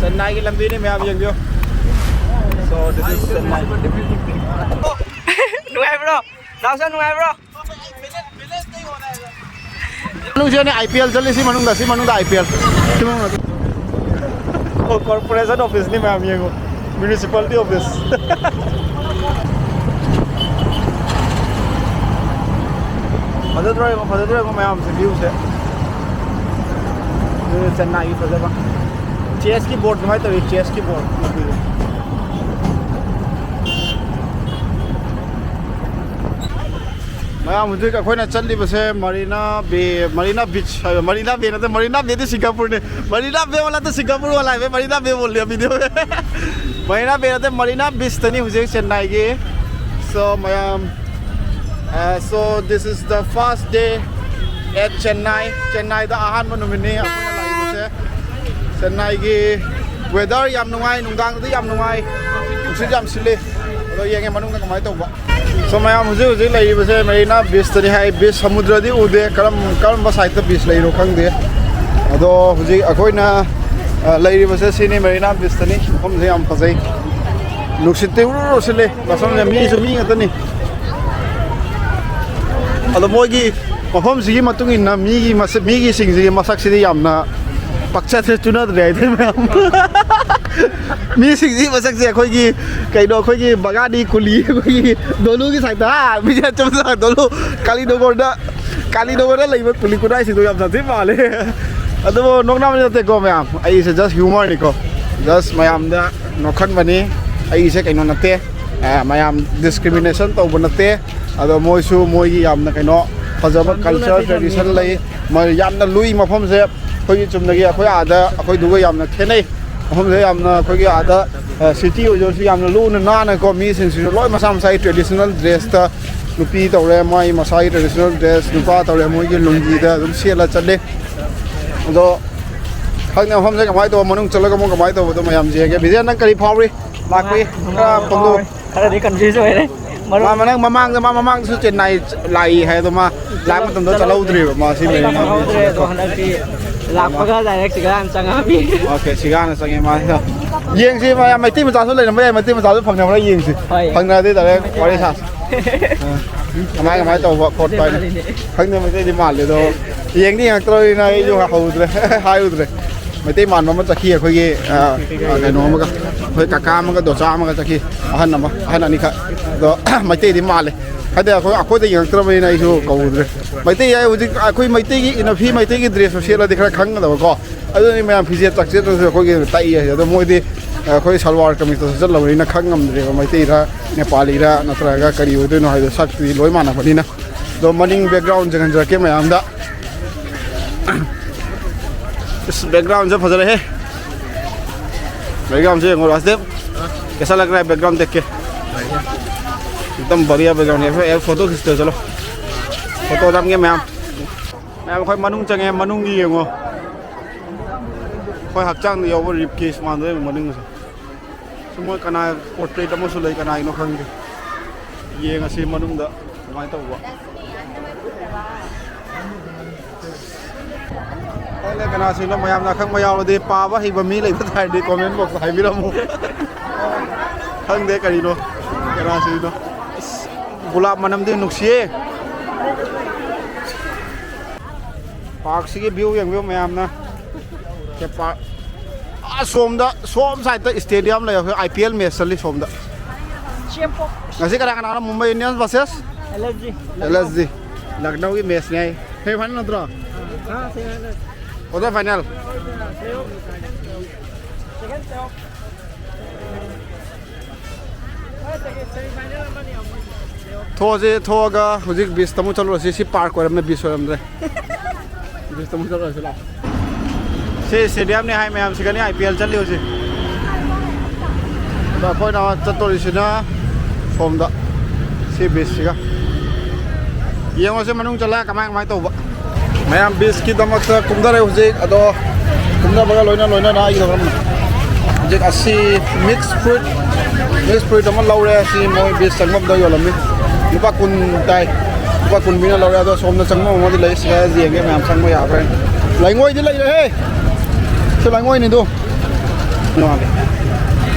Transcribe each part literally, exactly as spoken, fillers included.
ꯆꯦꯟꯅꯥꯏꯒꯤ ꯂꯝꯕꯤꯅꯤ ꯃꯌꯥꯝ ꯌꯦꯡꯕꯤꯌꯨ꯫ So, this is Chennai. ꯅꯨꯡꯉꯥꯏꯕ꯭ꯔꯣ? ꯗꯥꯎꯁꯟ ꯅꯨꯡꯉꯥꯏꯕ꯭ꯔꯣ? ꯃꯅꯨꯡꯁꯤꯗꯅꯦ I P L ꯆꯠꯂꯤ, ꯁꯤ ꯃꯅꯨꯡꯗ, ꯁꯤ ꯃꯅꯨꯡꯗ I P L꯫ ꯁꯤ ꯃꯅꯨꯡꯗ꯫ ꯑꯣ, corporation office ꯅꯤ ꯃꯌꯥꯝ ꯌꯦꯡꯉꯨ, municipality office꯫ ꯐꯖꯗ꯭ꯔꯣ ꯌꯦꯡꯉꯣ, ꯐꯖꯗ꯭ꯔꯣ ꯌꯦꯡꯉꯣ ꯃꯌꯥꯝꯁꯦ, view ꯁꯦ꯫ ꯑꯗꯨ ꯆꯦꯟꯅꯥꯏꯒꯤ ꯐꯖꯕ꯫ Chess ꯀꯤ board ꯑꯗꯨꯃꯥꯏꯅ ꯇꯧꯋꯤ, chess ꯀꯤ board꯫ ꯃꯌꯥꯝ, ꯍꯧꯖꯤꯛ ꯑꯩꯈꯣꯏꯅ ꯆꯠꯂꯤꯕꯁꯦ Marina Bay, Marina Beach ꯍꯥꯏꯕ, Marina Bay ꯅꯠꯇꯦ, Marina Bay ꯗꯤ ꯁꯤꯡꯒꯥꯄꯨꯔꯅꯦ꯫ Marina Bay वाला तो सिंगापुर वाला है, Marina Bay बोल लिया video में। Marina Bay ꯅꯠꯇꯦ, Marina Beach ꯇꯅꯤ ꯍꯧꯖꯤꯛ ꯆꯦꯟꯅꯥꯏꯒꯤ꯫ So, ꯃꯌꯥꯝ, uh, so this is the first day at Chennai꯫ ꯆꯦꯟꯅꯥꯏꯗ ꯑꯍꯥꯟꯕ ꯅꯨꯃꯤꯠꯅꯤ ꯑꯩꯈꯣꯏꯅ ꯂꯥꯛꯏꯕꯁꯦ꯫ ꯆꯦꯟꯅꯥꯏꯒꯤ weather ꯌꯥꯝ ꯅꯨꯡꯉꯥꯏ, ꯅꯨꯡꯗꯥꯡꯗꯗꯤ ꯌꯥꯝ ꯅꯨꯡꯉꯥꯏ, ꯅꯨꯡꯁꯤꯠ ꯌꯥꯝ ꯁꯤꯠꯂꯤ꯫ ꯑꯗꯣ ꯌꯦꯡꯉꯦ ꯃꯅꯨꯡꯗ ꯀꯃꯥꯏꯅ ꯇꯧꯕ꯫ So, ꯃꯌꯥꯝ ꯍꯧꯖꯤꯛ ꯍꯧꯖꯤꯛ ꯂꯩꯔꯤꯕꯁꯦ Marina Beach ꯇꯅꯤ ꯍꯥꯏ꯫ Beach, ꯁꯃꯨꯗ꯭ꯔꯗꯤ ꯎꯗꯦ, ꯀꯔꯝ, ꯀꯔꯝꯕ side ꯇ beach ꯂꯩꯔꯤꯅꯣ ꯈꯪꯗꯦ꯫ ꯑꯗꯣ ꯍꯧꯖꯤꯛ ꯑꯩꯈꯣꯏꯅ, ꯑ, ꯂꯩꯔꯤꯕꯁꯦ ꯁꯤꯅꯤ, Marina Beach ꯇꯅꯤ꯫ ꯃꯐꯝꯁꯦ ꯌꯥꯝ ꯐꯖꯩ, ꯅꯨꯡꯁꯤꯠꯇꯤ ꯎꯔꯨꯔꯨ ꯁꯤꯠꯂꯤ꯫ ꯃꯐꯝꯁꯦ ꯃꯤꯁꯨ ꯃꯤ ꯉꯥꯛꯇꯅꯤ꯫ ꯑꯗꯣ ꯃꯣꯏꯒꯤ ꯃꯐꯝꯁꯤꯒꯤ ꯃꯇꯨꯡ ꯏꯟꯅ ꯃꯤꯒꯤ ꯃꯁꯛ, ꯃꯤꯒꯤꯁꯤꯡꯁꯤꯒꯤ ꯃꯁꯛꯁꯤꯗꯤ ꯌꯥꯝꯅ ꯄꯛꯆꯗ꯭ꯔꯦ, ꯆꯨꯅꯗ꯭ꯔꯦ ꯍꯥꯏꯗꯤ ꯃꯌꯥꯝ꯫ ꯃꯤꯁꯤꯡꯁꯤ ꯃꯁꯛꯁꯦ ꯑꯩꯈꯣꯏꯒꯤ ꯀꯩꯅꯣ, ꯑꯩꯈꯣꯏꯒꯤ ꯕꯒꯥꯅꯤ ꯀꯨꯂꯤ, ꯑꯩꯈꯣꯏꯒꯤ ꯗꯣꯂꯨꯒꯤ side ꯇ, ꯍꯥ, ꯃꯤꯁꯦ ꯆꯨꯝꯅ ꯗꯣꯂꯨ ꯀꯥꯂꯤꯅꯒꯔꯗ, ꯀꯥꯂꯤꯅꯒꯔꯗ ꯂꯩꯕ ꯀꯨꯂꯤ ꯀꯨꯅꯥꯏꯁꯤꯡꯗꯣ ꯌꯥꯝ ꯁꯥꯊꯤ ꯃꯥꯜꯂꯦ꯫ ꯑꯗꯨꯕꯨ ꯅꯣꯛꯅꯕ ꯅꯠꯇꯦꯀꯣ ꯃꯌꯥꯝ, ꯑꯩꯁꯦ just humor ꯅꯤꯀꯣ, just ꯃꯌꯥꯝꯗ ꯅꯣꯛꯍꯟꯕꯅꯤ꯫ ꯑꯩꯁꯦ ꯀꯩꯅꯣ ꯅꯠꯇꯦ, ꯑ, ꯃꯌꯥꯝ discrimination ꯇꯧꯕ ꯅꯠꯇꯦ꯫ ꯑꯗꯣ ꯃꯣꯏꯁꯨ ꯃꯣꯏꯒꯤ ꯌꯥꯝꯅ ꯀꯩꯅꯣ ꯐꯖꯕ culture, tradition ꯂꯩ꯫ ꯃꯣꯏ ꯌꯥꯝꯅ ꯂꯨꯏ ꯃꯐꯝꯁꯦ꯫ ꯑꯩꯈꯣꯏꯒꯤ ꯆꯨꯝꯅꯒꯤ ꯑꯩꯈꯣꯏ ꯑꯥꯗ ꯑꯩꯈꯣꯏꯗꯨꯒ ꯌꯥꯝꯅ ꯈꯦꯠꯅꯩ꯫ ꯃꯐꯝꯁꯦ ꯌꯥꯝꯅ ꯑꯩꯈꯣꯏꯒꯤ ꯑꯥꯗ, ꯑ, city ꯑꯣꯏꯖꯔꯁꯨ ꯌꯥꯝꯅ ꯂꯨꯅ ꯅꯥꯟꯅꯀꯣ, ꯃꯤꯁꯤꯡꯁꯤꯁꯨ ꯂꯣꯏ ꯃꯁꯥ ꯃꯁꯥꯒꯤ traditional dress ꯇ, ꯅꯨꯄꯤ ꯇꯧꯔꯦ ꯃꯥꯒꯤ ꯃꯁꯥꯒꯤ traditional dress, ꯅꯨꯄꯥ ꯇꯧꯔꯦ ꯃꯣꯏꯒꯤ ꯂꯨꯡꯒꯤꯗ ꯑꯗꯨꯝ ꯁꯦꯠꯂ ꯆꯠꯂꯦ꯫ ꯑꯗꯣ ꯈꯪꯗꯦ ꯃꯐꯝꯁꯦ ꯀꯃꯥꯏꯅ ꯇꯧꯕ, ꯃꯅꯨꯡ ꯆꯠꯂꯒ ꯑꯃꯨꯛ ꯀꯃꯥꯏꯅ ꯇꯧꯕꯗꯣ ꯃꯌꯥꯝ ꯌꯦꯡꯒꯦ꯫ ꯕꯤꯖꯦꯟ, ꯅꯪ ꯀꯔꯤ ꯐꯥꯎꯔꯤ? ꯂꯥꯛꯄꯒꯤ ꯈꯔ ꯐꯣꯡꯗꯣꯛꯎ꯫ ꯈꯔꯗꯤ confuse ꯑꯣꯏꯔꯦ꯫ ꯃꯥ ꯃꯅꯪ ꯃꯃꯥꯡꯗ, ꯃꯥ ꯃꯃꯥꯡꯗꯁꯨ ꯆꯦꯟꯅꯥꯏ ꯂꯥꯛꯏ ꯍꯥꯏ, ꯑꯗꯣ ꯃꯥ ꯂꯥꯛꯄ ꯃꯇꯝꯗ ꯆꯠꯍꯧꯗ꯭ꯔꯦꯕ ꯃꯥ ꯁꯤ ꯑꯩ ꯃꯦꯔꯤꯅꯥ ꯈꯪꯍꯧꯗ꯭ꯔꯦ, ꯑꯗꯣ ꯕꯤꯆꯇꯀꯣ꯫ ꯍꯟꯗꯛꯇꯤ ꯂꯥꯛꯄꯒ ꯗꯥꯏꯔꯦꯛ ꯁꯤꯒ ꯍꯥꯟꯅ ꯆꯪꯉꯛꯑꯝꯃꯤ꯫ ꯑꯣꯀꯦ, ꯁꯤꯒ ꯍꯥꯟꯅ ꯆꯪꯉꯦ ꯃꯥꯁꯦ꯫ ꯌꯦꯡꯁꯤ, ꯃꯌꯥꯝ ꯃꯩꯇꯩ ꯃꯆꯥꯁꯨ ꯂꯩꯔꯝꯕ ꯌꯥꯏ, ꯃꯩꯇꯩ ꯃꯆꯥꯁꯨ ꯐꯪꯅꯕ꯭ꯔꯥ ꯌꯦꯡꯁꯤ꯫ ꯍꯣꯏ꯫ ꯐꯪꯅꯔꯗꯤ ꯗꯥꯏꯔꯦꯛ ꯋꯥꯔꯤ ꯁꯥꯁꯤ꯫ ꯑ, ꯀꯃꯥꯏ ꯀꯃꯥꯏ ꯇꯧꯕ ꯈꯣꯠꯄ ꯍꯥꯏꯅ꯫ ꯈꯪꯗꯦ, ꯃꯩꯇꯩꯗꯤ ꯃꯥꯜꯂꯦ ꯑꯗꯣ, ꯌꯦꯡꯗꯤ ꯌꯦꯡꯉꯛꯇ꯭ꯔꯕꯅꯤꯅ ꯑꯩꯁꯨ ꯍꯧꯗ꯭ꯔꯦ꯫ ꯍꯥꯏꯔꯨꯗ꯭ꯔꯦ꯫ ꯃꯩꯇꯩ ꯃꯥꯟꯕ ꯑꯃ ꯆꯠꯈꯤ ꯑꯩꯈꯣꯏꯒꯤ, ꯑ, ꯑ, ꯀꯩꯅꯣ ꯑꯃꯒ, ꯑꯩꯈꯣꯏ ꯀꯀꯥ ꯑꯃꯒ ꯗꯣꯆꯥ ꯑꯃꯒ ꯆꯠꯈꯤ꯫ ꯑꯍꯟ ꯑꯃ, ꯑꯍꯟ ꯑꯅꯤꯈꯛ꯫ ꯑꯗꯣ ꯃꯩꯇꯩꯗꯤ ꯃꯥꯜꯂꯦ꯫ ꯍꯥꯏꯗꯤ ꯑꯩꯈꯣꯏ, ꯑꯩꯈꯣꯏꯗ ꯌꯦꯡꯉꯛꯇ꯭ꯔꯕꯅꯤꯅ ꯑꯩꯁꯨ ꯀꯧꯗ꯭ꯔꯦ꯫ ꯃꯩꯇꯩ ꯍꯥꯏ ꯍꯧꯖꯤꯛ ꯑꯩꯈꯣꯏ ꯃꯩꯇꯩꯒꯤ ꯏꯅꯐꯤ, ꯃꯩꯇꯩꯒꯤ ꯗ꯭ꯔꯦꯁꯇꯣ ꯁꯦꯠꯂꯗꯤ ꯈꯔ ꯈꯪꯒꯗꯕꯀꯣ꯫ ꯑꯗꯨꯅꯤ ꯃꯌꯥꯝ ꯐꯤꯖꯦꯠ ꯆꯥꯛꯆꯦꯠꯇꯁꯨ ꯑꯩꯈꯣꯏꯒꯤ ꯇꯛꯏ ꯍꯥꯏꯁꯦ꯫ ꯑꯗꯣ ꯃꯣꯏꯗꯤ ꯑꯩꯈꯣꯏ ꯁꯜꯋꯥꯔ ꯀꯃꯤꯖꯇꯁꯨ ꯆꯠꯂꯕꯅꯤꯅ ꯈꯪ ꯉꯝꯗ꯭ꯔꯦꯕ, ꯃꯩꯇꯩꯔ ꯅꯦꯄꯥꯂꯤꯔ ꯅꯠꯇ꯭ꯔꯒ ꯀꯔꯤ ꯑꯣꯏꯗꯣꯏꯅꯣ ꯍꯥꯏꯗꯣ꯫ ꯁꯛꯇꯨꯗꯤ ꯂꯣꯏ ꯃꯥꯟꯅꯕꯅꯤꯅ꯫ ꯑꯗꯣ ꯃꯅꯤꯡ ꯕꯦꯛꯒ꯭ꯔꯥꯎꯟ ꯌꯦꯡꯍꯟꯖꯔꯛꯀꯦ ꯃꯌꯥꯝꯗ꯫ ꯏꯁ, ꯕꯦꯛꯒ꯭ꯔꯥꯎꯟꯁꯦ ꯐꯖꯔꯦꯍꯦ꯫ ꯕꯦꯛꯒ꯭ꯔꯥꯎꯟꯁꯦ ꯌꯦꯡꯉꯣ ꯔꯥꯖꯗꯤꯞ꯫ कैसा लग रहा है बैकग्राउंड देख के? एकदम बढ़िया बैकग्राउंड है। फोटो खींचते हो, चलो। फोटो ꯅꯝꯒꯦ ꯃꯌꯥꯝ꯫ ꯃꯌꯥꯝ ꯑꯩꯈꯣꯏ ꯃꯅꯨꯡ ꯆꯪꯉꯦ, ꯃꯅꯨꯡꯒꯤ ꯌꯦꯡꯉꯣ꯫ ꯑꯩꯈꯣꯏ ꯍꯛꯆꯥꯡꯗ ꯌꯥꯎꯕ ꯔꯤꯞ ꯀꯦꯁ ꯃꯥꯟꯗꯣꯏ ꯃꯅꯨꯡꯁꯦ꯫ ꯁꯤ ꯃꯣꯏ ꯀꯅꯥ ꯄꯣꯔꯇ꯭ꯔꯦꯠ ꯑꯃꯁꯨ ꯂꯩ, ꯀꯅꯥꯒꯤꯅꯣ ꯈꯪꯗꯦ꯫ ꯌꯦꯡꯉꯁꯤ ꯃꯅꯨꯡꯗ ꯀꯃꯥꯏꯅ ꯇꯧꯕ꯫ ꯈꯪꯗꯦ ꯀꯅꯥꯁꯤꯅꯣ, ꯃꯌꯥꯝꯅ ꯑꯈꯪꯕ ꯌꯥꯎꯔꯗꯤ, ꯄꯥꯕ ꯍꯩꯕ ꯃꯤ ꯂꯩꯕ ꯇꯥꯔꯗꯤ comment box ꯇ ꯍꯥꯏꯕꯤꯔꯝꯃꯨ꯫ ꯈꯪꯗꯦ ꯀꯔꯤꯅꯣ, ꯀꯅꯥꯁꯤꯅꯣ꯫ ꯑꯁ, ꯒꯨꯂꯥꯞ ꯃꯅꯝꯗꯤ ꯅꯨꯡꯁꯤꯌꯦ꯫ ꯄꯥꯔꯛꯁꯤꯒꯤ ꯚ꯭ꯌꯨ ꯌꯦꯡꯕꯤꯌꯨ ꯃꯌꯥꯝꯅ꯫ ꯁꯦ ꯄꯥꯔꯛ꯫ ꯑꯥ, ꯁꯣꯝꯗ, ꯁꯣꯝ ꯁꯥꯏꯠꯇ ꯏꯁꯇꯦꯗꯤꯌꯝ ꯂꯩ, ꯑꯩꯈꯣꯏ ꯑꯥꯏ ꯄꯤ ꯑꯦꯜ ꯃꯦꯠꯆ ꯆꯠꯂꯤ ꯁꯣꯝꯗ꯫ ꯉꯁꯤ ꯀꯅꯥ ꯀꯅꯥꯅꯣ? Mumbai Indians versus L S G. ꯂꯛꯅꯧꯒꯤ ꯃꯦꯠꯆꯅꯦ ꯍꯥꯏ꯫ ꯁꯦꯃꯤ ꯐꯥꯏꯅꯦꯜ ꯅꯠꯇ꯭ꯔꯣ? Quarter final. ꯊꯣꯛꯑꯁꯤ, ꯊꯣꯛꯑꯒ ꯍꯧꯖꯤꯛ ꯕꯤꯁꯇ ꯑꯃꯨꯛ ꯆꯠꯂꯨꯔꯁꯤ꯫ ꯁꯤ ꯄꯥꯔꯛ ꯑꯣꯏꯔꯝꯃꯦ, ꯕꯤꯁ ꯑꯣꯏꯔꯝꯗ꯭ꯔꯦ꯫ ꯕꯤꯁꯇ ꯑꯃꯨꯛ ꯆꯠꯂꯨꯔꯁꯤ ꯂꯥꯛꯑꯣ꯫ ꯁꯤ ꯁ꯭ꯇꯦꯗꯤꯌꯝꯅꯤ ꯍꯥꯏ ꯃꯌꯥꯝ, ꯁꯤꯒꯅꯤ ꯑꯥꯏ ꯄꯤ ꯑꯦꯜ ꯆꯠꯂꯤ ꯍꯧꯖꯤꯛ꯫ ꯑꯗꯣ ꯑꯩꯈꯣꯏꯅ ꯆꯠꯇꯣꯔꯤꯁꯤꯅ ꯁꯣꯝꯗ, ꯁꯤ ꯕꯤꯁꯁꯤꯒ꯫ ꯌꯦꯡꯉꯨꯁꯦ ꯃꯅꯨꯡ ꯆꯠꯂꯒ ꯀꯃꯥꯏ ꯀꯃꯥꯏ ꯇꯧꯕ꯫ ꯃꯌꯥꯝ ꯕꯤꯁꯀꯤꯗꯃꯛꯇ ꯀꯨꯝꯊꯔꯦ ꯍꯧꯖꯤꯛ꯫ ꯑꯗꯣ ꯀꯨꯝꯊꯕꯒ ꯂꯣꯏꯅ ꯂꯣꯏꯅꯅ ꯑꯩꯒꯤꯗꯃꯛ ꯍꯧꯖꯤꯛ ꯑꯁꯤ ꯃꯤꯛꯁ ꯐ꯭ꯔꯨꯏꯠ, ꯃꯤꯛꯁ ꯐ꯭ꯔꯨꯏꯠ ꯑꯃ ꯂꯧꯔꯦ꯫ ꯑꯁꯤ ꯃꯣꯏ ꯕꯤꯁ ꯆꯪꯐꯝꯗ ꯌꯣꯜꯂꯝꯃꯤ꯫ ꯂꯨꯄꯥ ꯀꯨꯟ ꯇꯥꯏ꯫ ꯂꯨꯄꯥ ꯀꯨꯟ ꯄꯤꯅ ꯂꯧꯔꯦ꯫ ꯑꯗꯣ ꯁꯣꯝꯗ ꯆꯪꯐꯝ ꯑꯃꯗꯤ ꯂꯩ꯫ ꯁꯤꯗ ꯌꯦꯡꯒꯦ ꯃꯌꯥꯝ ꯆꯪꯕ ꯌꯥꯕ꯭ꯔꯥ ꯍꯥꯏꯅ꯫ ꯂꯩꯉꯣꯏꯗꯤ ꯂꯩꯔꯦꯍꯦ꯫ ꯁꯤ ꯂꯩꯉꯣꯏꯅꯤꯗꯣ꯫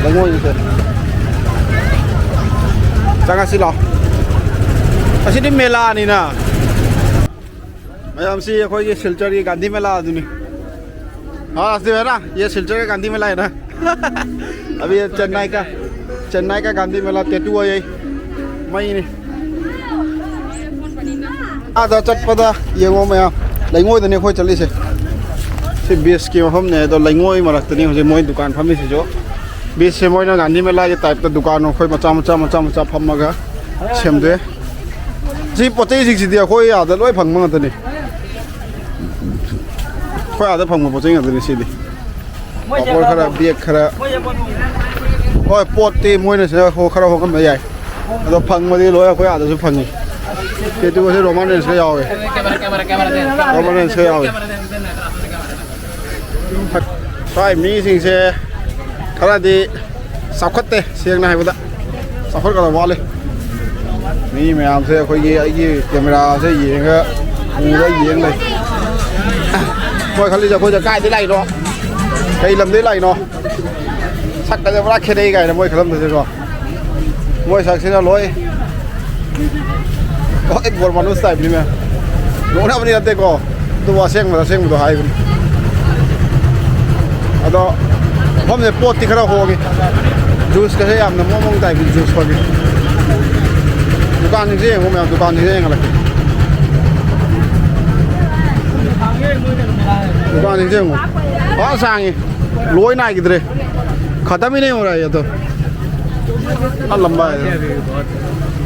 ꯂꯩꯉꯣꯏꯅꯤꯁꯦ꯫ ꯆꯪꯉꯁꯤ ꯂꯥꯛꯑꯣ꯫ ꯑꯁꯤꯗꯤ ꯃꯦꯂꯥꯅꯤꯅ꯫ ꯃꯌꯥꯝꯁꯤ ꯑꯩꯈꯣꯏꯒꯤ ꯁꯤꯜꯆꯔꯒꯤ ꯒꯥꯟꯙꯤ ꯃꯦꯂꯥ ꯑꯗꯨꯅꯤ꯫ हाँ, हंसते हुए ना, ये सिलचर का गांधी मेला है ना। अभी ये चेन्नई का, चेन्नई का गांधी मेला, टैटू है यही। ꯃꯩꯅꯤ꯫ ꯑꯥꯗ ꯆꯠꯄꯗ ꯌꯦꯡꯉꯣ ꯃꯌꯥꯝ, ꯂꯩꯉꯣꯏꯗꯅꯦ ꯑꯩꯈꯣꯏ ꯆꯠꯂꯤꯁꯦ꯫ ꯁꯤ ꯕꯤꯁꯀꯤ ꯃꯐꯝꯅꯦ, ꯑꯗꯣ ꯂꯩꯉꯣꯏ ꯃꯔꯛꯇꯅꯤ ꯍꯧꯖꯤꯛ ꯃꯣꯏ ꯗꯨꯀꯥꯟ ꯐꯝꯃꯤꯁꯤꯁꯨ꯫ ꯕꯤꯁꯁꯦ ꯃꯣꯏꯅ ꯒꯥꯟꯙꯤ ꯃꯦꯂꯥꯒꯤ ꯇꯥꯏꯞꯇ ꯗꯨꯀꯥꯟ ꯑꯩꯈꯣꯏ ꯃꯆꯥ ꯃꯆꯥ ꯃꯆꯥ ꯃꯆꯥ ꯐꯝꯃꯒ ꯁꯦꯝꯗꯣꯛꯑꯦ꯫ ꯁꯤ ꯄꯣꯠ ꯆꯩꯁꯤꯡꯁꯤꯗꯤ ꯑꯩꯈꯣꯏ ꯑꯥꯗ ꯂꯣꯏ ꯐꯪꯕ ꯉꯥꯛꯇꯅꯤ꯫ ꯑꯩꯈꯣꯏ ꯑꯥꯗ ꯐꯪꯕ ꯄꯣꯠ ꯆꯩ ꯉꯥꯛꯇꯅꯤ ꯁꯤꯗꯤ꯫ ꯄꯥꯄꯣꯔ ꯈꯔ, ꯕꯦꯒ ꯈꯔ꯫ ꯍꯣꯏ, ꯄꯣꯠꯇꯤ ꯃꯣꯏꯅ ꯁꯤꯗ ꯍꯣ-, ꯈꯔ ꯍꯣꯡꯉꯝꯕ ꯌꯥꯏ꯫ ꯑꯗꯣ ꯐꯪꯕꯗꯤ ꯂꯣꯏ ꯑꯩꯈꯣꯏ ꯑꯥꯗꯁꯨ ꯐꯪꯉꯤ꯫ ꯀꯦꯇꯨꯒꯁꯦ ꯔꯣꯃꯥꯟ ꯔꯦꯟꯁꯀ ꯌꯥꯎꯋꯦ꯫ ꯔꯣꯃꯥꯟ ꯔꯦꯟꯁꯀ ꯌꯥꯎꯋꯦ꯫ ꯁ꯭ꯋꯥꯏ ꯃꯤꯁꯤꯡꯁꯦ ꯈꯔꯗꯤ ꯆꯥꯎꯈꯠꯇꯦ, ꯁꯦꯡꯅ ꯍꯥꯏꯕꯗ꯫ ꯆꯥꯎꯈꯠꯀꯗꯕ ꯋꯥꯠꯂꯤ꯫ ꯃꯤ ꯃꯌꯥꯝꯁꯦ ꯑꯩꯈꯣꯏꯒꯤ, ꯑꯩꯒꯤ ꯀꯦꯃꯦꯔꯥꯁꯦ ꯌꯦꯡꯉ ꯎꯔ ꯌꯦꯡ ꯂꯩ꯫ ꯃꯣꯏ ꯈꯜꯂꯤꯁꯦ ꯑꯩꯈꯣꯏꯗ ꯀꯥꯏꯗꯩ ꯂꯥꯛꯏꯅꯣ, ꯀꯩ ꯂꯝꯗꯩ ꯂꯥꯛꯏꯅꯣ? ꯁꯛꯀꯁꯦ ꯄꯨꯔꯥ ꯈꯦꯠꯅꯩ ꯀꯥꯏꯅ ꯃꯣꯏ ꯈꯜꯂꯝꯗꯣꯏꯁꯦꯀꯣ꯫ ꯃꯣꯏ ꯁꯛꯁꯤꯅ ꯂꯣꯏ ꯍꯣꯏ, ꯕꯣꯔꯃꯥꯅꯨꯁ ꯇꯥꯏꯞꯅꯤ ꯃꯌꯥꯝ꯫ ꯅꯣꯛꯅꯕꯅꯤ ꯅꯠꯇꯦꯀꯣ꯫ ꯑꯗꯨꯕꯨ ꯑꯁꯦꯡꯕꯗ ꯑꯁꯦꯡꯕꯗꯣ ꯍꯥꯏꯕꯅꯤ꯫ ꯑꯗꯣ ꯃꯐꯝꯁꯦ ꯄꯣꯠꯇꯤ ꯈꯔ ꯍꯣꯡꯉꯤ꯫ ꯖꯨꯁꯀꯁꯦ ꯌꯥꯝꯅ ꯃꯑꯣꯡ ꯃꯑꯣꯡ ꯇꯥꯏꯞꯀꯤ ꯖꯨꯁ ꯐꯪꯉꯤ꯫ ꯗꯨꯀꯥꯟꯁꯤꯡꯁꯦ ꯌꯦꯡꯉꯣ ꯃꯌꯥꯝ, ꯗꯨꯀꯥꯟꯁꯤꯡꯁꯦ ꯌꯦꯡꯉꯣ꯫ ꯗꯨꯀꯥꯟꯁꯤꯡꯁꯦ ꯌꯦꯡꯉꯣ꯫ ꯐꯖꯅ ꯁꯥꯡꯉꯤ꯫ ꯂꯣꯏ ꯅꯥꯏꯈꯤꯗ꯭ꯔꯦ꯫ ꯈꯇꯝ ꯍꯤ ꯅꯍꯤ ꯍꯣ ꯔꯍꯥ ꯍꯦ ꯌꯦ ꯇꯣ꯫ ꯏꯇꯅꯥ ꯂꯝꯕꯥ ꯍꯦ꯫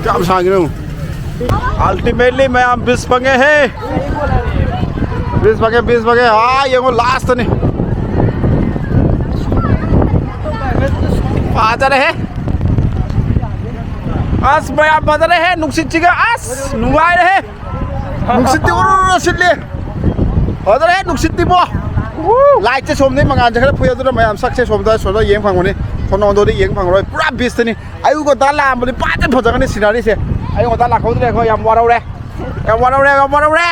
ꯀꯌꯥꯝ ꯁꯥꯡꯉꯤꯅꯣ ꯌꯦꯡꯉꯣ꯫ Ultimately ꯃꯌꯥꯝ ꯕꯤꯁ ꯐꯪꯉꯦ ꯍꯦ꯫ ꯕꯤꯁ ꯐꯪꯉꯦ, ꯕꯤꯁ ꯐꯪꯉꯦ꯫ ꯑꯥ, ꯌꯦꯡꯉꯣ, ꯂꯥꯁꯇꯅꯤ꯫ ꯐꯖꯔꯦꯍꯦ꯫ ꯑꯁ, ꯃꯌꯥꯝ ꯐꯖꯔꯦꯍꯦ, ꯅꯨꯡꯁꯤꯠꯁꯤꯒ꯫ ꯑꯁ, ꯅꯨꯡꯉꯥꯏꯔꯦꯍꯦ꯫ ꯅꯨꯡꯁꯤꯠꯇꯤ ꯎꯔꯨꯔꯨ ꯁꯤꯠꯂꯤ꯫ ꯐꯖꯔꯦꯍꯦ, ꯅꯨꯡꯁꯤꯠꯇꯤꯕꯣ꯫ ꯂꯥꯏꯠꯁꯦ ꯁꯣꯝꯗꯩ ꯃꯉꯥꯜꯁꯦ ꯈꯔ ꯐꯨꯏ, ꯑꯗꯨꯅ ꯃꯌꯥꯝ ꯁꯛꯁꯦ ꯁꯣꯝꯗ, ꯁꯣꯝꯗ ꯌꯦꯡ ꯐꯪꯕꯅꯤ꯫ ꯁꯣꯝ ꯅꯥꯀꯟꯗꯗꯤ ꯌꯦꯡ ꯐꯪꯉꯔꯣꯏ꯫ ꯄꯨꯔꯥ ꯕꯤꯁꯇꯅꯤ꯫ ꯑꯌꯨꯛ ꯉꯟꯇꯥ ꯂꯥꯛꯑꯝꯕꯗꯤ ꯐꯖꯅ ꯐꯖꯒꯅꯤ ꯁꯤꯅꯔꯤꯁꯦ꯫ ꯑꯌꯨꯛ ꯉꯟꯇꯥ ꯂꯥꯛꯍꯧꯗ꯭ꯔꯦ ꯑꯩꯈꯣꯏ, ꯌꯥꯝ ꯋꯥꯔꯧꯔꯦ꯫ ꯌꯥꯝ ꯋꯥꯔꯧꯔꯦ, ꯌꯥꯝ ꯋꯥꯔꯧꯔꯦ꯫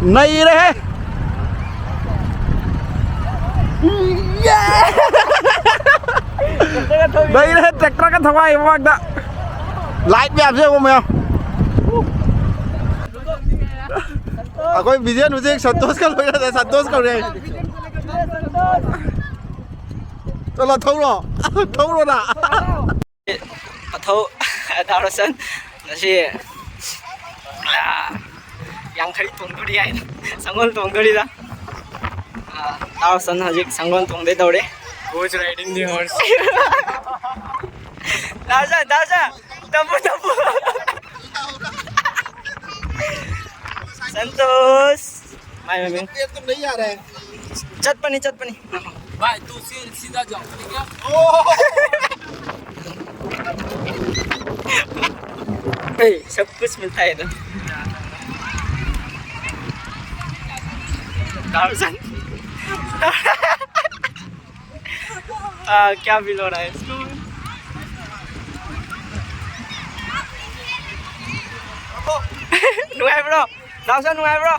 ꯅꯩꯔꯦꯍꯦ꯫ ꯂꯩꯔꯦ, ꯇ꯭ꯔꯦꯛꯇꯔꯒ ꯊꯋꯥꯏ ꯃꯃꯥꯡꯗ꯫ ꯂꯥꯏꯠ ꯃꯌꯥꯝꯁꯦ ꯌꯦꯡꯉꯣ ꯃꯌꯥꯝ꯫ ꯑꯩꯈꯣꯏ ꯕꯤꯖꯦꯟ ꯍꯧꯖꯤꯛ ꯁꯟꯇꯣꯁꯀ ꯂꯣꯏꯅꯔꯦ, ꯁꯟꯇꯣꯁ ꯀꯧꯔꯦ꯫ ꯆꯠꯂꯣ, ꯊꯧꯔꯣ꯫ ꯊꯧꯔꯣꯅ꯫ ꯄꯊꯧ ꯗꯥꯔꯣꯁꯟ ꯉꯁꯤ, ꯑꯥ, ꯌꯥꯡꯈꯩ ꯇꯣꯡꯗꯣꯔꯤ ꯍꯥꯏꯅ ꯁꯪꯒꯣꯜ ꯇꯣꯡꯗꯣꯔꯤꯗ꯫ ꯑꯥ, ꯗꯥꯔꯣꯁꯟ ꯍꯧꯖꯤꯛ ꯁꯪꯒꯣꯜ ꯇꯣꯡꯗꯣꯏ ꯇꯧꯔꯤ꯫ Who's riding the horse? ꯗꯥꯔꯣꯁꯟ, ꯗꯥꯔꯣꯁꯟ, ꯇꯞꯄꯨ, ꯇꯞꯄꯨ꯫ Santosh. ꯃꯥꯏ ꯃꯃꯤꯡ꯫ ꯆꯠꯄꯅꯤ, ꯆꯠꯄꯅꯤ꯫ भाई, तू सी-, सीधा जाओ, ठीक है? ए, सब कुछ मिलता है इधर। दारू सन। आ, क्या फील हो रहा है इसको? नुआ है ब्रो, दारू सन नुआ है ब्रो।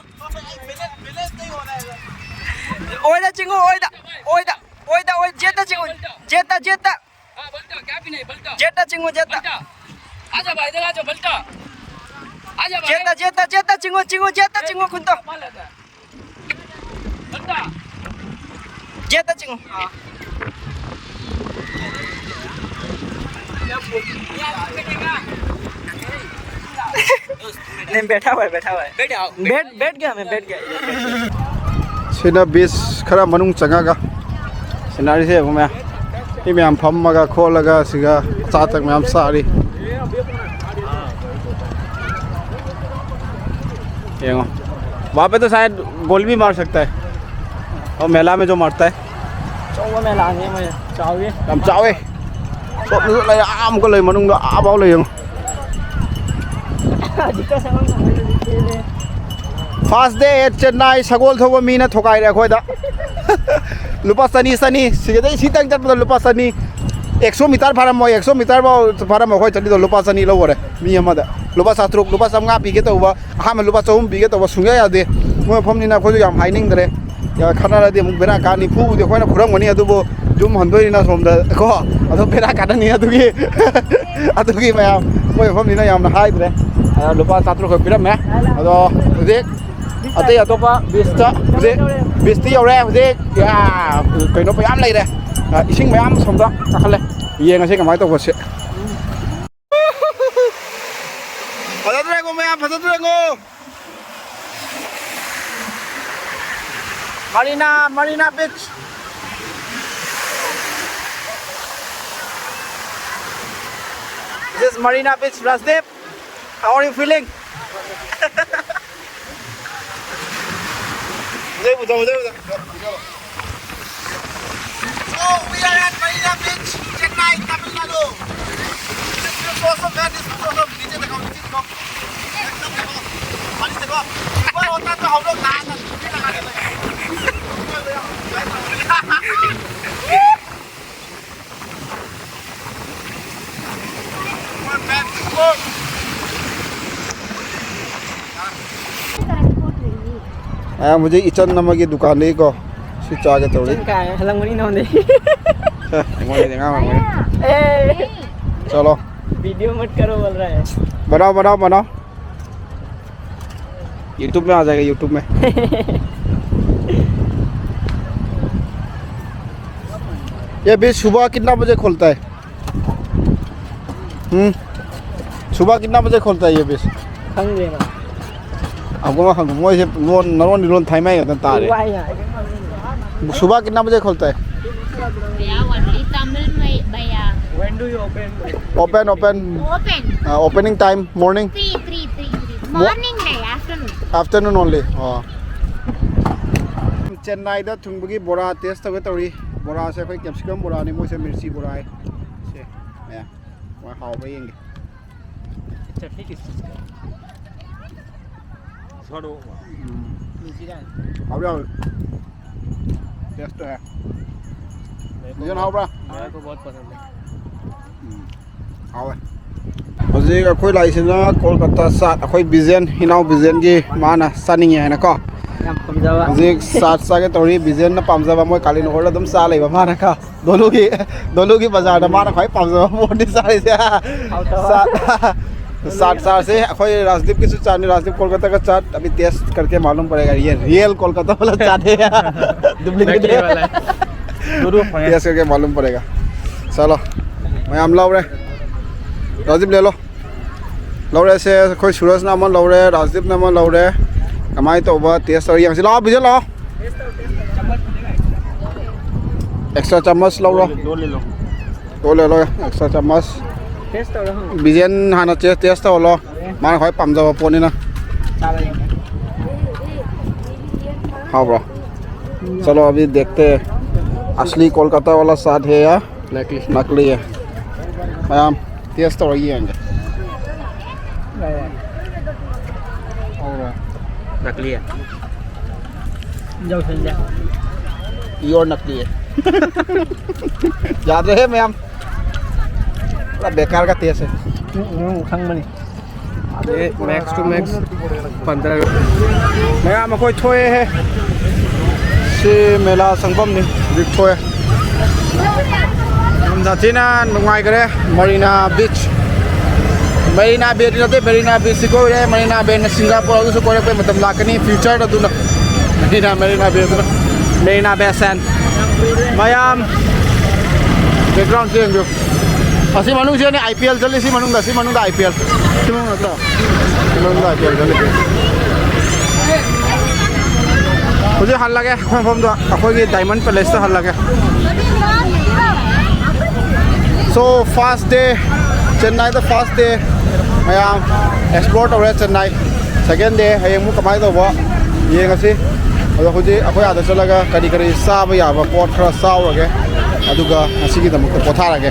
ओए दा चिंगू, ओए दा, ओए दा। ꯑꯣꯏꯗ, ꯑꯣꯏ, ꯖꯦꯠꯇ ꯆꯤꯡꯉꯨ꯫ ꯖꯦꯠꯇ, ꯖꯦꯠꯇ꯫ हाँ, बल्टा, क्या भी नहीं, बल्टा। ꯖꯦꯠꯇ ꯆꯤꯡꯉꯨ, ꯖꯦꯠꯇ꯫ बल्टा। आजा भाई, इधर आजा, बल्टा। आजा भाई। ꯖꯦꯠꯇ, ꯖꯦꯠꯇ, ꯖꯦꯠꯇ ꯆꯤꯡꯉꯨ, ꯆꯤꯡꯉꯨ, ꯖꯦꯠꯇ ꯆꯤꯡꯉꯨ, ꯈꯨꯠꯇꯣ꯫ ꯀꯃꯥꯏꯅ ꯂꯥꯛꯑꯒ? ꯕꯜꯇꯥ꯫ ꯖꯦꯠꯇ ꯆꯤꯡꯉꯨ꯫ ꯑꯥ꯫ नहीं, बैठा हुआ है, बैठा हुआ है। बैठ आओ। बैठ, बैठ गया मैं, बैठ गया। ꯁꯤꯅ ꯕꯤꯁ ꯈꯔ ꯃꯅꯨꯡ ꯆꯪꯉꯒ ꯁꯤꯅꯔꯤꯁꯦ ꯌꯦꯡꯉꯨ ꯃꯌꯥꯝ꯫ ꯃꯤ ꯃꯌꯥꯝ ꯐꯝꯃꯒ ꯈꯣꯠꯂꯒ ꯁꯤꯒ ꯑꯆꯥ ꯑꯊꯛ ꯃꯌꯥꯝ ꯆꯥꯔꯤ꯫ ꯌꯦꯡꯉꯣ, वहाँ पे तो शायद गोली भी मार सकता है, और मेला में जो मारता है। ꯑꯆꯧꯕ ꯃꯦꯂꯥꯅꯦ ꯃꯣꯏ, ꯆꯥꯎꯋꯤ꯫ ꯌꯥꯝ ꯆꯥꯎꯋꯦ꯫ ꯁꯣꯝꯗꯁꯨ ꯂꯩ, ꯑꯥ ꯑꯃꯨꯛꯀ ꯂꯩ, ꯃꯅꯨꯡꯗ ꯑꯥ ꯐꯥꯎ ꯂꯩ ꯌꯦꯡꯉꯣ꯫ ꯍꯧꯖꯤꯛꯇ ꯁꯒꯣꯜ ꯊꯧꯕ ꯆꯦꯜꯂꯦ꯫ First day at Chennai, ꯁꯒꯣꯜ ꯊꯧꯕ ꯃꯤꯅ ꯊꯣꯒꯥꯏꯔꯦ ꯑꯩꯈꯣꯏꯗ꯫ ꯂꯨꯄꯥ ꯆꯅꯤ, ꯆꯅꯤ꯫ ꯁꯤꯗꯩ ꯁꯤꯇꯪ ꯆꯠꯄꯗ ꯂꯨꯄꯥ ꯆꯅꯤ꯫ ꯑꯦꯛꯁꯣ ꯃꯤꯇꯔ ꯐꯥꯔꯝꯃꯣꯏ, ꯑꯦꯛꯁꯣ ꯃꯤꯇꯔ ꯐꯥꯎ ꯐꯥꯔꯝꯃꯣꯏ, ꯑꯩꯈꯣꯏ ꯆꯠꯂꯤꯗꯣ ꯂꯨꯄꯥ ꯆꯅꯤ ꯂꯧꯈꯔꯦ ꯃꯤ ꯑꯃꯗ꯫ ꯂꯨꯄꯥ ꯆꯥꯇ꯭ꯔꯨꯛ, ꯂꯨꯄꯥ ꯆꯥꯝꯃꯉꯥ ꯄꯤꯒꯦ ꯇꯧꯕ, ꯑꯍꯥꯟꯕ ꯂꯨꯄꯥ ꯆꯍꯨꯝ ꯄꯤꯒꯦ ꯇꯧꯕ ꯁꯨꯡꯌꯥ ꯌꯥꯗꯦ꯫ ꯃꯣꯏ ꯃꯐꯝꯅꯤꯅ ꯑꯩꯈꯣꯏꯁꯨ ꯌꯥꯝ ꯍꯥꯏꯅꯤꯡꯗ꯭ꯔꯦ꯫ ꯈꯠꯅꯔꯗꯤ ꯑꯃꯨꯛ ꯕꯦꯔꯥ ꯀꯥꯅꯤ꯫ ꯐꯨꯕꯨꯗꯤ ꯑꯩꯈꯣꯏꯅ ꯐꯨꯔꯝꯒꯅꯤ, ꯑꯗꯨꯕꯨ ꯌꯨꯝ ꯍꯟꯗꯣꯏꯅꯤꯅ ꯁꯣꯝꯗ ꯀꯣ, ꯑꯗꯣ ꯕꯦꯔꯥ ꯀꯥꯅꯅꯤ꯫ ꯑꯗꯨꯒꯤ ꯑꯗꯨꯒꯤ ꯃꯌꯥꯝ, ꯑꯩꯈꯣꯏ ꯃꯐꯝꯅꯤꯅ ꯌꯥꯝꯅ ꯍꯥꯏꯗ꯭ꯔꯦ꯫ ꯑ, ꯂꯨꯄꯥ ꯆꯥꯇ꯭ꯔꯨꯛ ꯈꯛ ꯄꯤꯔꯝꯃꯦ꯫ ꯑꯗꯣ ꯍꯧꯖꯤꯛ ꯑꯇꯩ ꯑꯇꯣꯞꯄ ꯕꯤꯁꯇ, ꯍꯧꯖꯤꯛ ꯕꯤꯁꯇꯤ ꯌꯧꯔꯦ꯫ ꯍꯧꯖꯤꯛ, ꯌꯥ, ꯀꯩꯅꯣ ꯃꯌꯥꯝ ꯂꯩꯔꯦ꯫ ꯑ, ꯏꯁꯤꯡ ꯃꯌꯥꯝ ꯁꯣꯝꯗ ꯀꯥꯈꯠꯂꯦ꯫ ꯌꯦꯡꯉꯁꯤ ꯀꯃꯥꯏꯅ ꯇꯧꯕꯁꯦ꯫ ꯐꯖꯗ꯭ꯔꯦꯀꯣ ꯃꯌꯥꯝ, ꯐꯖꯗ꯭ꯔꯦꯀꯣ꯫ Marina, Marina Beach. This is Marina Beach, Rajdeep. How are you feeling? ꯎꯖꯩ, ꯎꯖꯧ, ꯎꯖꯩ, ꯎꯖꯧ, ꯎꯖꯧ꯫ So, we are at Marina Beach, Chennai, Tamil Nadu. This looks awesome, man. This looks awesome. नीचे दिखाओ, नीचे दिखाओ। एकदम देखो, पानी देखो। ऊपर होता तो हम लोग नहा सकते थे, नहा लेते। ꯑ, ꯍꯧꯖꯤꯛ ꯏꯆꯟ ꯑꯃꯒꯤ ꯗꯨꯀꯥꯟꯗꯒꯤꯀꯣ ꯁꯤ ꯆꯥꯒꯦ ꯇꯧꯔꯤ꯫ ꯏꯆꯟ ꯀꯥꯏ ꯍꯜꯂꯝꯒꯅꯤ ꯅꯉꯣꯟꯗꯩ꯫ ꯑꯦ, ꯑꯩꯉꯣꯟꯗꯗꯤ ꯑꯉꯥꯡ ꯑꯣꯏꯔꯝꯒꯅꯤ꯫ ꯑꯦ꯫ चलो। वीडियो मत करो बोल रहा है। बनाओ, बनाओ, बनाओ। YouTube में आ जाएगा, YouTube में। ये भी सुबह कितना बजे खुलता है? हम्म, सुबह कितना बजे खुलता है ये बीच? ꯈꯪꯗꯦꯅ꯫ ꯑꯃꯨꯛ ꯍꯪꯉꯨ꯫ ꯃꯣꯏꯁꯦ ꯂꯣꯟ, ꯅꯔꯣꯟꯗꯤ ꯂꯣꯟ ꯊꯥꯏꯃꯩ ꯉꯥꯛꯇ ꯇꯥꯔꯦ꯫ ꯋꯥꯏ ꯍꯥꯏ꯫ सुबह कितना बजे खुलता है? भैया, only तमिल में भैया। When do you open? Open, open. Open. Uh, opening time, morning. Three, three, three, three. Mo- Morning नहीं, afternoon. Afternoon only. Oh. ꯆꯦꯟꯅꯥꯏꯗ ꯊꯨꯡꯕꯒꯤ ꯕꯣꯔꯥ ꯇꯦꯁ ꯇꯧꯒꯦ ꯇꯧꯔꯤ꯫ ꯕꯣꯔꯥꯁꯦ ꯑꯩꯈꯣꯏ ꯀꯦꯞꯁꯤꯀꯝ ꯕꯣꯔꯥꯅꯤ, ꯃꯣꯏꯁꯦ ꯃꯤꯔꯆꯤ ꯕꯣꯔꯥ ꯍꯥꯏ꯫ ꯁꯦ, ꯃꯌꯥꯝ꯫ ꯃꯣꯏ ꯍꯥꯎꯕ꯭ꯔꯥ ꯌꯦꯡꯒꯦ꯫ चटनी किस चीज़ का है? ꯎꯝ꯫ ꯍꯥꯎꯕ꯭ꯔꯥ, ꯍꯥꯎꯕ꯭ꯔꯥ? ꯇꯦꯁ ꯇꯧꯋꯦ꯫ मेरे को ꯌꯦꯟ ꯍꯥꯎꯕ꯭ꯔꯥ? मेरे को बहुत पसंद है। ꯎꯝ, ꯍꯥꯎꯋꯦ꯫ ꯍꯧꯖꯤꯛ ꯑꯩꯈꯣꯏ ꯂꯥꯛꯏꯁꯤꯅ ꯀꯣꯜꯀꯇꯥ ꯆꯥꯠ, ꯑꯩꯈꯣꯏ ꯕꯤꯖꯦꯟ, ꯏꯅꯥꯎ ꯕꯤꯖꯦꯟꯒꯤ ꯃꯥꯅ ꯆꯥꯅꯤꯡꯉꯦ ꯍꯥꯏꯅꯀꯣ꯫ ꯌꯥꯝ ꯄꯥꯝꯖꯕ꯫ ꯍꯧꯖꯤꯛ ꯆꯥꯠ ꯆꯥꯒꯦ ꯇꯧꯔꯤ, ꯕꯤꯖꯦꯟꯅ ꯄꯥꯝꯖꯕ, ꯃꯣꯏ ꯀꯥꯂꯤꯅꯒꯔꯗ ꯑꯗꯨꯝ ꯆꯥ ꯂꯩꯕ ꯃꯥꯅ ꯀꯣ꯫ ꯗꯣꯂꯨꯒꯤ, ꯗꯣꯂꯨꯒꯤ ꯕꯖꯥꯔꯗ ꯃꯥꯅ ꯈ꯭ꯋꯥꯏ ꯄꯥꯝꯖꯕ ꯄꯣꯠꯅꯤ ꯆꯥꯔꯤꯁꯦ꯫ ꯍꯥꯎꯇꯕ꯫ ꯆꯥꯠ, ꯆꯥꯠ ꯆꯥꯔꯁꯦ꯫ ꯑꯩꯈꯣꯏ ꯔꯥꯖꯗꯤꯞꯀꯤꯁꯨ ꯆꯥꯠꯅꯤ, ꯔꯥꯖꯗꯤꯞ ꯀꯣꯜꯀꯇꯥ ꯀ ꯆꯥꯠ ꯑꯕꯤ ꯇꯦꯁ ꯀꯔꯀꯦ ꯃꯥꯂꯨꯝ ꯄꯔꯦꯒ, ꯌꯦ ꯔꯤꯌꯦꯜ ꯀꯣꯜꯀꯇꯥ ꯋꯥꯂꯥ ꯆꯥꯠ ꯍꯦ꯫ ꯗꯨꯄ꯭ꯂꯤꯀꯦꯠ ꯅꯀꯂꯤ ꯍꯦ꯫ ꯋꯥꯂꯥ ꯍꯦ꯫ ꯗꯣꯂꯨ ꯐꯪꯉꯦ꯫ ꯇꯦꯁ ꯀꯔꯀꯦ ꯃꯥꯂꯨꯝ ꯄꯔꯦꯒ꯫ ꯆꯠꯂꯣ꯫ ꯃꯌꯥꯝ ꯂꯧꯔꯦ꯫ ꯔꯥꯖꯗꯤꯞ ꯂꯦ ꯂꯣ꯫ ꯂꯧꯔꯦꯁꯦ, ꯑꯩꯈꯣꯏ ꯁꯨꯔꯖꯅ ꯑꯃ ꯂꯧꯔꯦ, ꯔꯥꯖꯗꯤꯞꯅ ꯑꯃ ꯂꯧꯔꯦ꯫ ꯀꯃꯥꯏꯅ ꯇꯧꯕ ꯇꯦꯁ ꯇꯧꯔ ꯌꯦꯡꯁꯤ꯫ ꯂꯥꯛꯑꯣ, ꯕꯤꯖꯦꯟ ꯂꯥꯛꯑꯣ꯫ ꯑꯦꯛꯁꯇ꯭ꯔꯥ ꯆꯥꯃꯁ ꯂꯧꯔꯣ꯫ ꯂꯣꯜꯂꯦ, ꯂꯣꯜꯂꯦ꯫ ꯂꯣꯜꯂꯦ, ꯂꯣꯜꯂꯦ, ꯑꯦꯛꯁꯇ꯭ꯔꯥ ꯆꯥꯃꯁ꯫ ꯇꯦꯁ ꯇꯧꯔꯣ, ꯍꯪꯉꯣ꯫ ꯕꯤꯖꯦꯟ ꯍꯥꯟꯅ ꯇꯦꯁ, ꯇꯦꯁ ꯇꯧꯍꯜꯂꯣ꯫ ꯃꯥꯅ ꯈ꯭ꯋꯥꯏ ꯄꯥꯝꯖꯕ ꯄꯣꯠꯅꯤꯅ꯫ ꯆꯥꯕ ꯌꯦꯡꯒꯦ꯫ ꯍꯥꯎꯕ꯭ꯔꯣ? ꯆꯂꯣ, ꯑꯕꯤ ꯗꯦꯈꯇꯦ꯫ ꯑꯁꯂꯤ ꯀꯣꯜꯀꯇꯥ ꯋꯥꯂꯥ ꯁꯥꯗ ꯍꯦ ꯌꯥ ꯅꯀꯂꯤ꯫ ꯅꯀꯂꯤ ꯍꯦ꯫ ꯃꯌꯥꯝ ꯇꯦꯁ ꯇꯧꯔ ꯌꯦꯡꯒꯦ꯫ ꯅꯀꯂꯤ ꯍꯦ꯫ ꯌꯧꯁꯟꯖꯦ꯫ ꯄꯤꯌꯣꯔ ꯅꯀꯂꯤ ꯍꯦ꯫ ꯌꯥꯗ꯭ꯔꯦꯍꯦ ꯃꯌꯥꯝ꯫ ꯄꯨꯔꯥ ꯕꯦꯀꯥꯔꯒ ꯇꯦꯁ ꯍꯦ꯫ ꯎꯝ, ꯎꯝ, ꯈꯪꯕꯅꯤ꯫ ꯑꯦ, ꯃꯦꯛꯁ ꯇꯨ ꯃꯦꯛꯁ ꯄꯟꯗ꯭ꯔꯒ꯫ ꯃꯌꯥꯝ ꯑꯩꯈꯣꯏ ꯊꯣꯛꯑꯦꯍꯦ꯫ ꯁꯤ ꯃꯦꯂꯥ ꯁꯪꯐꯝꯅꯤ꯫ ꯍꯧꯖꯤꯛ ꯊꯣꯛꯑꯦ꯫ ꯌꯥꯝ ꯁꯥꯊꯤꯅ ꯅꯨꯡꯉꯥꯏꯈ꯭ꯔꯦ꯫ Marina beach. ꯃꯔꯤꯅꯥ ꯕꯦꯗꯤ ꯅꯠꯇꯦ, ꯃꯔꯤꯅꯥ ꯕꯤꯆꯁꯤ ꯀꯣꯏꯔꯦ꯫ ꯃꯔꯤꯅꯥ ꯕꯦꯅ ꯁꯤꯡꯒꯥꯄꯨꯔ ꯑꯗꯨꯁꯨ ꯀꯣꯏꯔꯛꯄꯩ ꯃꯇꯝ ꯂꯥꯛꯀꯅꯤ ꯐ꯭ꯌꯨꯆꯔꯗ ꯑꯗꯨꯅ꯫ ꯃꯔꯤꯅꯥ, ꯃꯔꯤꯅꯥ ꯕꯦꯗꯨꯅ꯫ ꯃꯔꯤꯅꯥ ꯕꯦ ꯁꯦꯟ꯫ ꯃꯌꯥꯝ ꯕꯦꯛꯒ꯭ꯔꯥꯎꯟꯁꯦ ꯌꯦꯡꯕꯤꯌꯨ꯫ ꯑꯁꯤ ꯃꯅꯨꯡꯁꯤꯗꯅꯦ ꯑꯥꯏ ꯄꯤ ꯑꯦꯜ ꯆꯠꯂꯤ, ꯁꯤ ꯃꯅꯨꯡꯗ, ꯁꯤ ꯃꯅꯨꯡꯗ ꯑꯥꯏ ꯄꯤ ꯑꯦꯜ꯫ ꯁꯤ ꯃꯅꯨꯡ ꯅꯠꯇ꯭ꯔꯣ? ꯁꯤ ꯃꯅꯨꯡꯗ ꯑꯥꯏ ꯄꯤ ꯑꯦꯜ ꯆꯠꯂꯤ꯫ ꯍꯧꯖꯤꯛ ꯍꯜꯂꯒꯦ ꯑꯩꯈꯣꯏ ꯃꯐꯝꯗꯣ, ꯑꯩꯈꯣꯏꯒꯤ ꯗꯥꯏꯃꯟ ꯄꯦꯂꯦꯁꯇ ꯍꯜꯂꯒꯦ꯫ So, first day, ꯆꯦꯟꯅꯥꯏꯗ first day꯫ ꯃꯌꯥꯝ ꯑꯦꯛꯁꯄ꯭ꯂꯣꯔ ꯇꯧꯔꯦ ꯆꯦꯟꯅꯥꯏ꯫ Second day, ꯍꯌꯦꯡ ꯑꯃꯨꯛ ꯀꯃꯥꯏꯅ ꯇꯧꯕ ꯌꯦꯡꯉꯁꯤ꯫ ꯑꯗꯣ ꯍꯧꯖꯤꯛ ꯑꯩꯈꯣꯏ ꯑꯥꯗ ꯆꯠꯂꯒ ꯀꯔꯤ ꯀꯔꯤ ꯆꯥꯕ ꯌꯥꯕ ꯄꯣꯠ ꯈꯔ ꯆꯥꯎꯔꯒꯦ, ꯑꯗꯨꯒ ꯉꯁꯤꯒꯤꯗꯃꯛꯇ ꯄꯣꯊꯥꯔꯒꯦ꯫